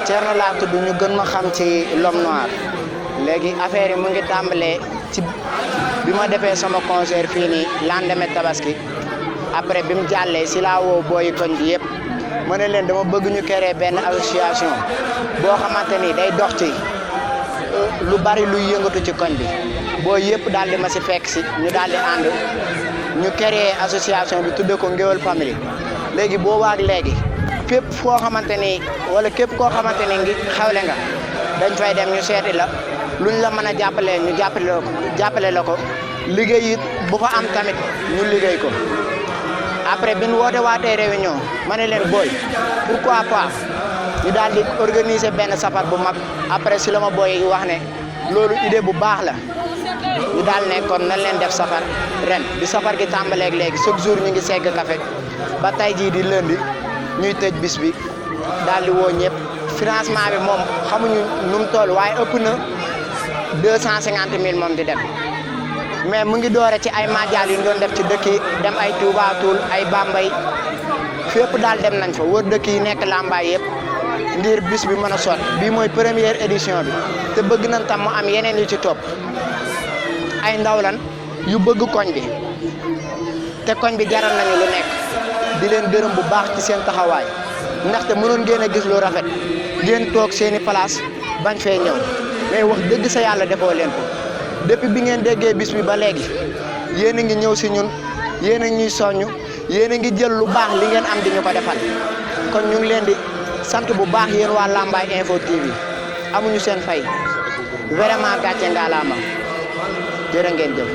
Thierno laa tudd ñu gën ma xam ci l'homme noir léegi affaire yi mu ngi tàmbalee ci bi ma defee sama concert fii nii lendemain tabaski après bi mu jàllee si laa woo booyi koñ bi yëpp ma ne leen dama bëgg ñu créer benn association boo xamante ni day dox ci lu bari luy yëngatu ci koñ bi booy yëpp daal di ma si fekk si ñu daal di ànd ñu créer association bi tudde ko Ngéwél Family léegi boobaak léegi fépp foo xamante ni wala képp koo xamante ni ngi xewle nga dañ fay dem ñu seeti la luñ la mën a jàppalee ñu jàppale la ko liggéey it bu fa am tamit ñu liggéey ko après bi ñu woote waatee réunion ma ne leen booy pourquoi pas ñu daal di organiser benn safar bu mag après si la ma booy wax ne loolu idée bu baax la ñu daal ne kon nañ leen def safar ren bi safar gi tàmbaleeg léegi chaque jour ñu ngi segg café ba tey jii di lundi ñuy tëj bis bi daal di woo ñëpp financement bi moom xamuñu nu mu toll waaye ëpp na 250 000 moom di dem mais mu ngi doore ci ay madial yu ñu doon def ci dëkk yi dem ay Touba Toul ay Bambey fépp daal dem nañ fa wër dëkk yi nekk Lambaye yëpp ngir bis bi mën a sot bii mooy première édition bi te bëgg nañ tam mu am yeneen yu ci topp ay ndaw lan yu bëgg koñ bi te koñ bi jaral nañu lu nekk di leen gërëm bu baax ci seen taxawaay ndaxte mënoon ngeen a gis lu rafet ngeen toog seeni place bañ fee ñëw mais wax dëgg sa yàlla defoo leen ko depuis bi ngeen déggee bis bi ba léegi yéen a ngi ñëw si ñun yéen a ñuy soññ yéen a ngi jël lu baax li ngeen am di ñu ko defal kon ñu ngi leen di sant bu baax yéen waa Lambaye Info TV amuñu seen fay vraiment gàcce ngalaama jërë ngeen jëf